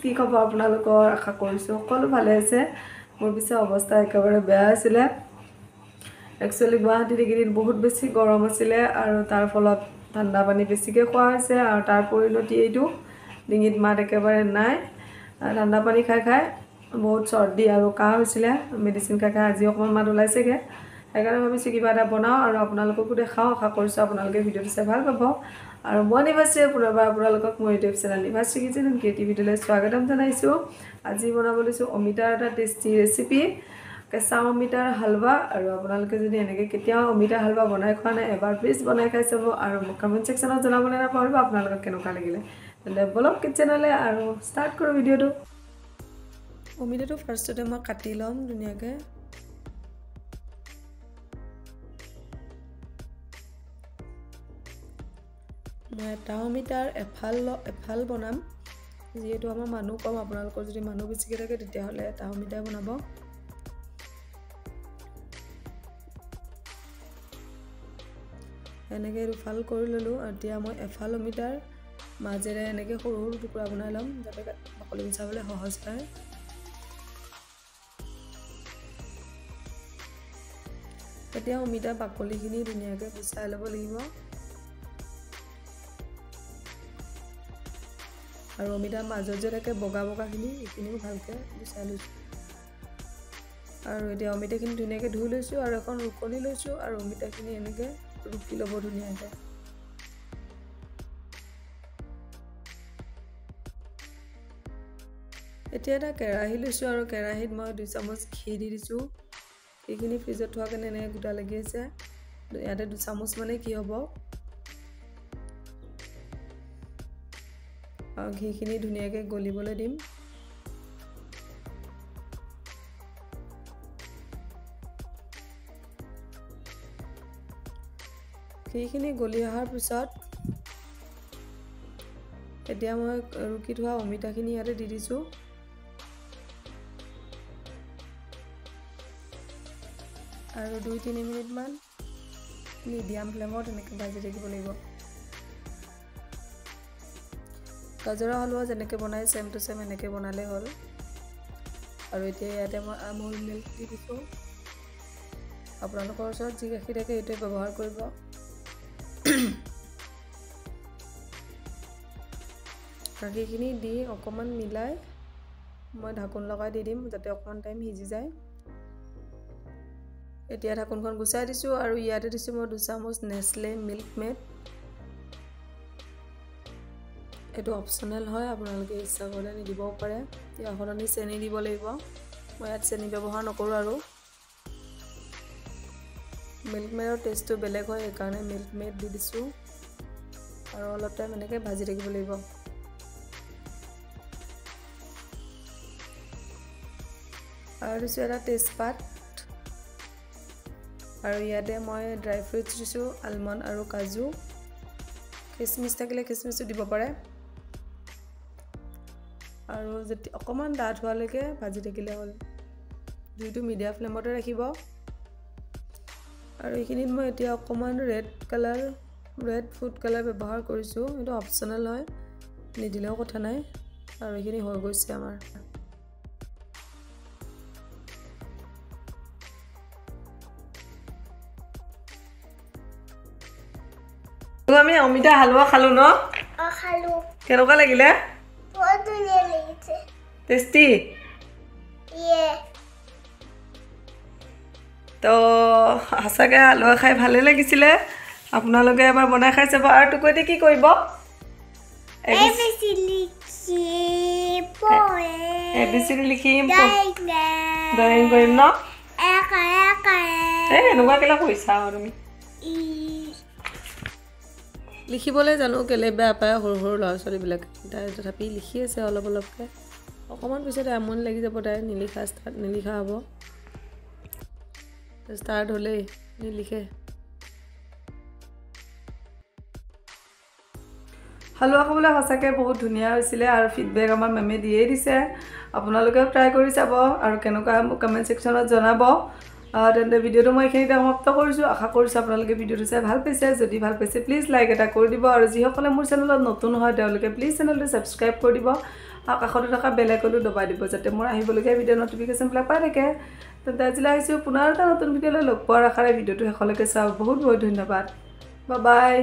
কি খবৰ আপোনালোকৰ? আশা কৰিছোঁ সকলো ভালে আছে। মোৰ পিছে অৱস্থা একেবাৰে বেয়া আছিলে। একচুৱেলি গুৱাহাটীত এইকেইদিন বহুত বেছি গৰম আছিলে আৰু তাৰ ফলত ঠাণ্ডা পানী বেছিকৈ খোৱা হৈছে আৰু তাৰ পৰিণতি এইটো, ডিঙিত মাত একেবাৰে নাই। ঠাণ্ডা পানী খাই খাই বহুত চৰ্দি আৰু কাহ হৈছিলে। মেডিচিন খাই খাই আজি অকণমান মাত ওলাইছেগৈ। সেইকাৰণে ভাবিছোঁ কিবা এটা বনাওঁ আৰু আপোনালোককো দেখাওঁ। আশা কৰিছোঁ আপোনালোকে ভিডিঅ'টো চাই ভাল পাব। আৰু মই নিভাশ্ৰীয়ে পুনৰবাৰ আপোনালোকক মোৰ YouTube channel Nivashree kitchen and ক্ৰিয়েটিভিটিলৈ স্বাগতম জনাইছোঁ। আজি বনাব লৈছোঁ অমিতাৰ এটা টেষ্টি ৰেচিপি, কেঁচা অমিতাৰ হালৱা। আৰু আপোনালোকে যদি এনেকৈ কেতিয়াও অমিতা হালৱা বনাই খোৱা নাই, এবাৰ প্লিজ বনাই খাই চাব আৰু মোক কমেণ্ট ছেকশ্যনত জনাবলৈ নাপাহৰিব আপোনালোকক কেনেকুৱা লাগিলে। তেন্তে বলক কিটচেনলৈ আৰু ষ্টাৰ্ট কৰোঁ ভিডিঅ'টো। অমিতাটো ফাৰ্ষ্টতে মই কাটি ল'ম ধুনীয়াকৈ। মই এটা অমিতাৰ এফাল বনাম, যিহেতু আমাৰ মানুহ কম। আপোনালোকৰ যদি মানুহ বেছিকৈ থাকে তেতিয়াহ'লে এটা অমিতাই বনাব। এনেকৈ দুফাল কৰি ল'লোঁ। এতিয়া মই এফাল অমিতাৰ মাজেৰে এনেকৈ সৰু সৰু টুকুৰা বনাই ল'ম, যাতে বাকলি গুচাবলৈ সহজ হয়। এতিয়া অমিতাৰ বাকলিখিনি ধুনীয়াকৈ গুচাই ল'ব লাগিব। আৰু অমিতাৰ মাজত যে থাকে বগা বগাখিনি, এইখিনিও ভালকৈ গুচাই লৈছোঁ। আৰু এতিয়া অমিতাখিনি ধুনীয়াকৈ ধুই লৈছোঁ আৰু এখন ৰুকনি লৈছোঁ আৰু অমিতাখিনি এনেকৈ ৰুকি ল'ব ধুনীয়াকৈ। এতিয়া এটা কেৰাহী লৈছোঁ আৰু কেৰাহীত মই 2 চামুচ ঘি দি দিছোঁ। এইখিনি ফ্ৰিজত থোৱা কাৰণে এনেকৈ গোটা লাগি আছে। ইয়াতে 2 চামুচ মানে কি হ'ব। আৰু ঘিখিনি ধুনীয়াকৈ গলিবলৈ দিম। ঘিখিনি গলি অহাৰ পিছত এতিয়া মই ৰুকি থোৱা অমিতাখিনি ইয়াতে দি দিছোঁ। আৰু 2-3 মিনিটমান মিডিয়াম ফ্লেমত এনেকৈ ভাজি থাকিব লাগিব। গাজৰৰ হালোৱা যেনেকৈ বনায় ছেম টু ছেম এনেকৈ বনালেই হ'ল। আৰু এতিয়া ইয়াতে মই আমুল মিল্ক দি দিছোঁ। আপোনালোকৰ ওচৰত যি গাখীৰ থাকে সেইটোৱে ব্যৱহাৰ কৰিব। গাখীৰখিনি দি অকণমান মিলাই মই ঢাকোন লগাই দি দিম, যাতে অকণমান টাইম সিজি যায়। এতিয়া ঢাকোনখন গুচাই দিছোঁ আৰু ইয়াতে দিছোঁ মই 2 চামুচ নেচলে মিল্ক মেড। এইটো অপশ্যনেল হয়, আপোনালোকে ইচ্ছা কৰিলে নিদিবও পাৰে। ইয়াৰ সলনি চেনি দিব লাগিব। মই ইয়াত চেনি ব্যৱহাৰ নকৰোঁ। আৰু মিল্ক মেডৰ টেষ্টটো বেলেগ হয়, সেইকাৰণে মিল্ক মেড দি দিছোঁ। আৰু অলপ টাইম এনেকৈ ভাজি থাকিব লাগিব। আৰু দিছোঁ এটা তেজপাত। আৰু ইয়াতে মই ড্ৰাই ফ্ৰুটছ দিছোঁ, আলমণ্ড আৰু কাজু। খিচমিচ থাকিলে খিচমিচো দিব পাৰে। আৰু যেতিয়া অকণমান ডাঠ হোৱালৈকে ভাজি থাকিলে হ'ল। জুইটো মিডিয়াম ফ্লেমতে ৰাখিব। আৰু এইখিনিত মই এতিয়া অকণমান ৰেড ফুড কালাৰ ব্যৱহাৰ কৰিছোঁ। এইটো অপশ্যনেল হয়, নিদিলেও কথা নাই। আৰু এইখিনি হৈ গৈছে আমাৰ। আমি অমিতা হালোৱা খালোঁ ন? খালোঁ। কেনেকুৱা লাগিলে? বহুত ধুনীয়া লাগিছে। টেষ্টি? তো সঁচাকৈ হালোৱা খাই ভালেই লাগিছিলে। আপোনালোকে এবাৰ বনাই খাই চাব। আৰু তোক এতিয়া কি কৰিব? এ বি চি ডি লিখিম, ড্ৰয়িং কৰিম ন? এই এনেকুৱা কেলা কৰিছা আৰু তুমি। লিখিবলৈ জানো কেলৈ বেয়া পায় সৰু সৰু ল'ৰা ছোৱালীবিলাকে। তাই তথাপি লিখি আছে অলপ অলপকৈ। অকণমান পিছতে আমনি লাগি যাব, তাই নিলিখা ষ্টাৰ্ট নিলিখা হ'ব। ষ্টাৰ্ট হ'লেই নিলিখে। হালোৱা খাবলৈ সঁচাকৈ বহুত ধুনীয়া হৈছিলে আৰু ফিডবেক আমাৰ মেমে দিয়েই দিছে। আপোনালোকেও ট্ৰাই কৰি চাব আৰু কেনেকুৱা কমেণ্ট ছেকশ্যনত জনাব। তেন্তে ভিডিঅ'টো মই এইখিনিতে সমাপ্ত কৰিছোঁ। আশা কৰিছোঁ আপোনালোকে ভিডিঅ'টো চাই ভাল পাইছে। যদি ভাল পাইছে প্লিজ লাইক এটা কৰি দিব আৰু যিসকলে মোৰ চেনেলত নতুন হয় তেওঁলোকে প্লিজ চেনেলটো ছাবস্ক্ৰাইব কৰি দিব। আৰু কাষতে থকা বেল আইকনটো দবাই দিব, যাতে মোৰ আহিবলগীয়া ভিডিঅ' নটিফিকেশ্যনবিলাক পাই থাকে। তেন্তে আজিলৈ আহিছোঁ, পুনৰ এটা নতুন ভিডিঅ'লৈ লগ পোৱাৰ আশাৰে ভিডিঅ'টো শেষলৈকে চাওক। বহুত বহুত ধন্যবাদ, বাই বাই।